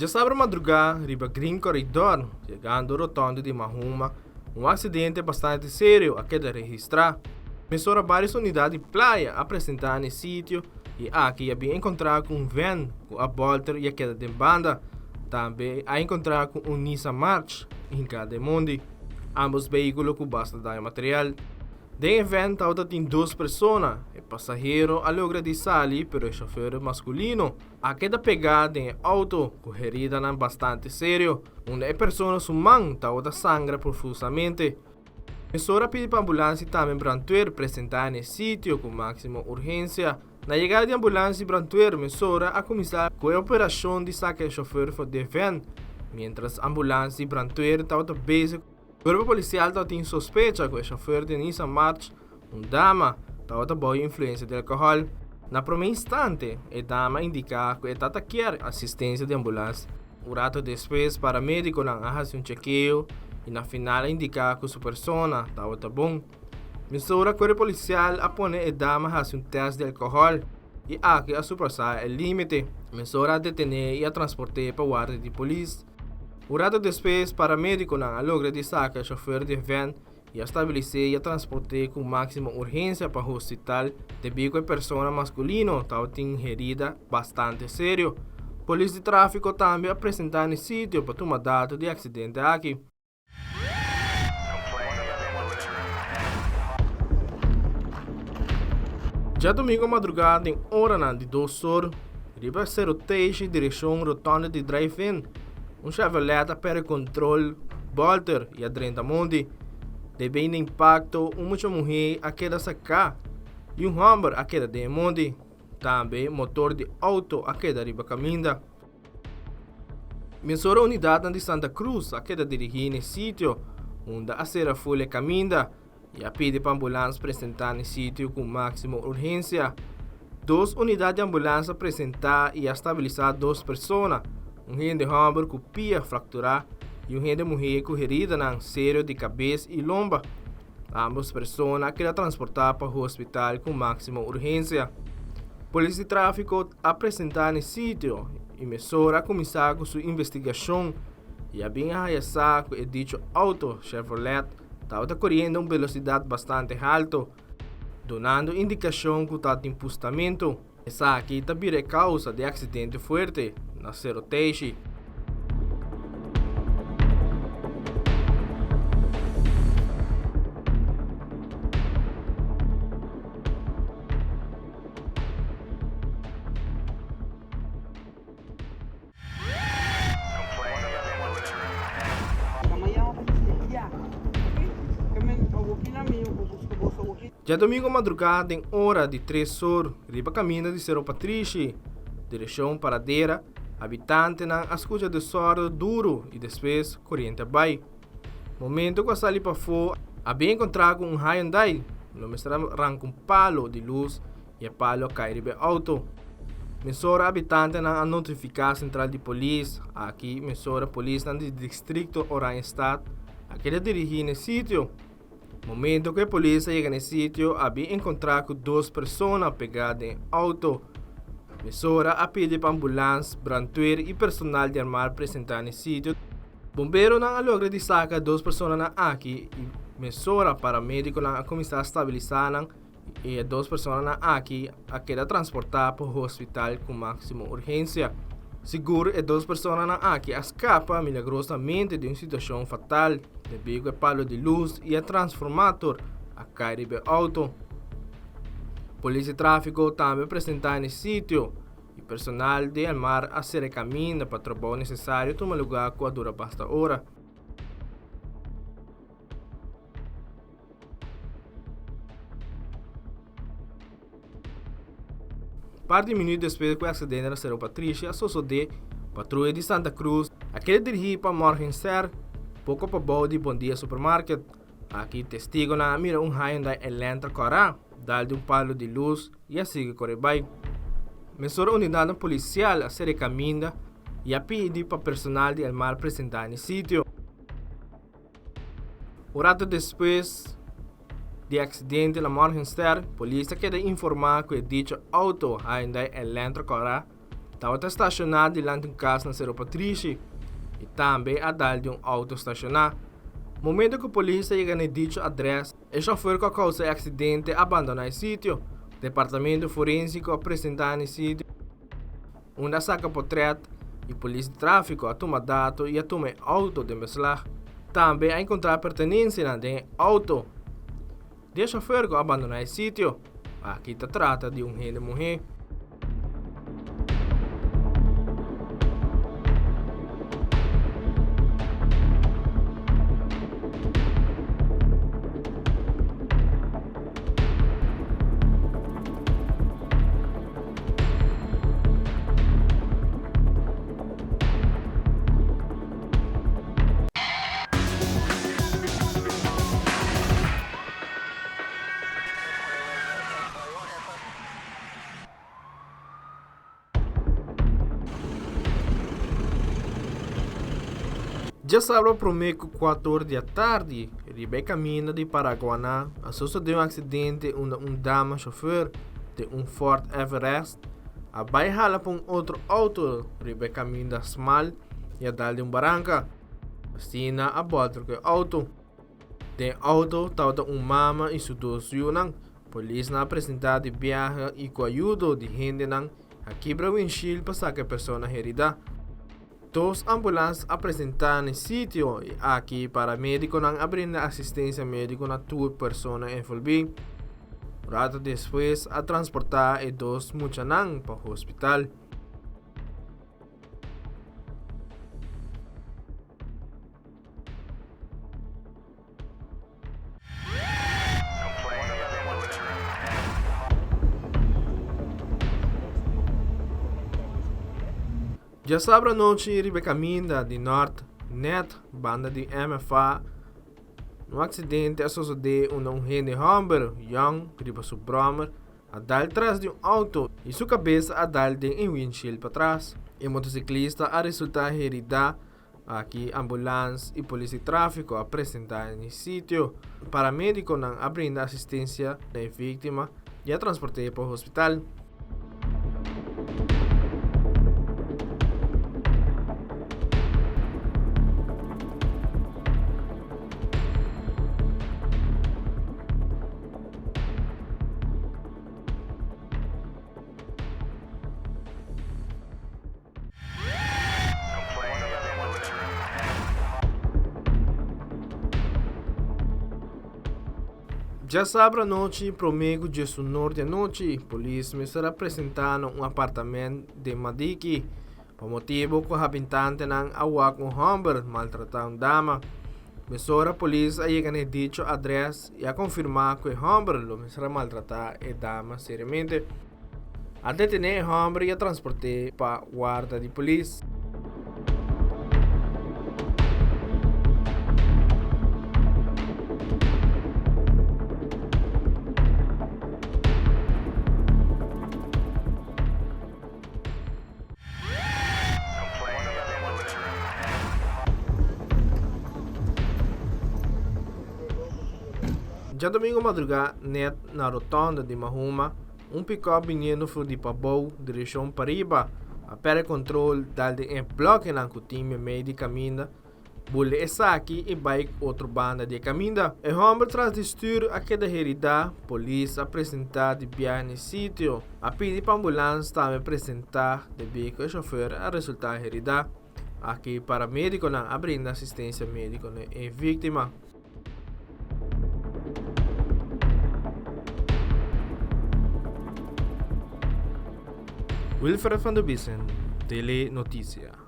Djasabra madrugá riba Green Corridor, yegando rotonde di Mahuma, un aksidente bastante serio a keda registrá. Mesora vários unidat di playa a presentá na e sitio i aki a bin enkontrá ku un vèn ku a bòlter i a keda den banda. Tambe a enkontrá ku un Nissan March hinká den mondi. Ambos vehíkulo ku basta daño material. Den e vèn tabata tin dos persona, e pasahero a logra di sali pero e shofèr maskulino a keda pegá den e outo ku heridanan bastante serio, unda e persona su man tabata sangra profusamente. Mesora a pidi pa ambulans i tambe brandweer presentá na e sitio ku máksimo urgensia. Na yegada di ambulans i brandweer mesora a kuminsá ku e operashon di saka e shofèr for di e vèn, miéntras ambulans i brandweer tabata bezig. Kuerpo polisial tabatin sospecha ku e shofèr di Nissan March, un dama, tabata bou influensia di alkohòl. Na promé instante, e dama a indiká ku e tata kier asistensia di ambulans. Un rato despues, paramedikonan a hasi un chekeo i na final a indiká ku su persona tabata bon. Mesora kuerpo polisial a pone e dama hasi un tèst di alkohòl i aki a surpasá e límite. Mesora a detené i a transport'é pa warda di polis. Un rato despues, paramediconan a logra di saca e chofer di e van y a stabilis'é y a transport'é cu maximo urgencia pa hospital debí cu e persona masculino tabatin herida bastante serio. Polis di trafico tambe a presenta n'e sitio pa tuma dato di e accidente aki. Djadomingo madrugá den oranan di dos or, riba Sero Teishi direkshon rotonde di Drive-In, un Chevrolet a pèrdè kontrol, bòlter i a drenta mondi. Debí na impakto, un mucha muhé a keda saká i un hòmber a keda den e mondi. Tambe motor di outo a keda riba kaminda. Mesora unidatnan di Santa Cruz a keda dirigí n'e sitio unda a sera ful e kaminda i a pidi pa ambulans presentá n'e sitio ku máksimo urgensia. Dos unidat di ambulans a presentá i a stabilisá dos persona, un hende hòmber ku pia frakturá i un hende muhé ku heridanan serio di kabes i lomba. Ambos persona a keda transportá pa hospital ku máksimo urgensia. Polis di tráfiko a presentá n'e sitio i mesora a kuminsá ku su investigashon i a bin a haya sa ku e dicho outo Chevrolet tabata koriendo un belosidat bastante halto, dunando indikashon ku tabatin pustamentu. Esaki ta bira e kousa di aksidente fuerte na Sero Teishi. Djadomingo madrugá den ora di tres or riba kaminda di Sero Patrishi, direkshon Paradera, habitantenan a skucha desòrdu duru i despues koriente a bai. Momento ku a sali pafó a bin enkontrá ku un Hyundai lo mester a ranka un palo di lus i e palo a kai riba e outo. Mesora habitantenan a notifiká sentral di polis. Aki mesora polisnan di distrikto Oranjestad a keda dirigí n'e sitio. Momento ku e polis a yega n'e sitio a bin enkontrá ku dos persona pegá den e outo. Mesora a pidi pa ambulans, brandweer i personal di armar presentá n'e sitio. Bomberonan a logra di saka dos personanan aki i mesora paramedikonan a kuminsá stabilisá nan i e dos personanan aki a keda transportá pa hospital ku máksimo urgensia. Sigur e dos personanan aki a skapa milagrosamente di un situashon fatal debí ku e palo di lus i e transformator a kai riba e outo. Polis di tráfiko tambe a presentá na e sitio i personal di Elmar a sera e kaminda pa trabou nesesario tuma lugá ku a dura basta ora. Par di minuut despues ku e aksidente na Sero Patrishi a sosodé, patruya di Santa Cruz a keda dirigí pa Morgenster, poko pabou di Bondia Supermarket. Aki testigonan a mira un Hyundai Elantra kòrá dal di un palo di lus i a sigui kore bai. Mesora unidatnan polisial a sera e kaminda i a pidi pa personal di Elmar presentá na e sitio. Un rato despues di e aksidente na Morgenster, polis a keda informá ku e dicho outo Hyundai Elantra kòrá. Tabata stashoná dilanti un kas na Sero Patrishi i tambe a dal di un outo stashoná. Momento ku polis a yega na e dicho adrès, e shòfer ku a kousa e aksidente a bandoná e sitio. Departamento Forensiko a presentá na e sitio unda a saka potrèt i polis di tráfiko a tuma dato i a tuma e outo den beslag. Tambe a enkontrá pertenensianan den e outo di e shòfer ku a bandoná e sitio. Aki ta trata di un hende muhé. Djasabra promé ku kuator di atardi, riba e kaminda di Paraguaná a sosodé un aksidente unda un dama shofèr den un Ford Everest a bai hala pa un otro outo riba e kaminda smal i a dal den un baranka. Asina a bòlter ku e outo. Den auto tabata un mama y su dos yunan. Polisnan a presenta di biaha y cu ayudo di hendenan a kibra windshield pa saca e persona herida. Dos ambulans a presenta n'e sitio y aki paramediconan a brinda asistencia medico na tur persona envolvi. Un rato despues a transporta e dos muchanan pa hospital. Djasabra anochi riba e kaminda di Nort nèt banda di MFA un aksidente a sosodé unda un hende hòmber yòn riba su bròmer a dal tras di un auto y su cabeza a dal den e windshield patras. E motociclista a resulta herida. Aki ambulans y polis di trafico a presenta en e sitio. Paramediconan a brinda asistencia na e victima y a transport'e pa hospital. Djasabra anochi prome ku djesunor di anochi, polis mester a presentá na un apartament den Madiki pa motibu ku habitantenan a wak un hòmber maltratá un dama. Mesora polis a yega na e dicho adrès i a konfirmá ku e hòmber lo mester a maltratá e dama seriamente. A detené e hòmber i a transport'é pa warda di polis. Djadomingo madrugá nèt na rotonda di Mahuma, un pikòp biniendo for di pabou direkshon pariba a pèrdè kontrol dal den e blòkenan ku tin meimei di kaminda. Bule esaki i bai otro banda di e kaminda. E hòmber tras di stür a keda heridá, polis a presentá di biaha na e sitio. A pidi pa ambulans tambe presentá debí ku e shofèr a resultá heridá. Aki paramedikonan a brinda asistensia médiko na e víktima. Wilfred van der Biesen, Tele Noticia.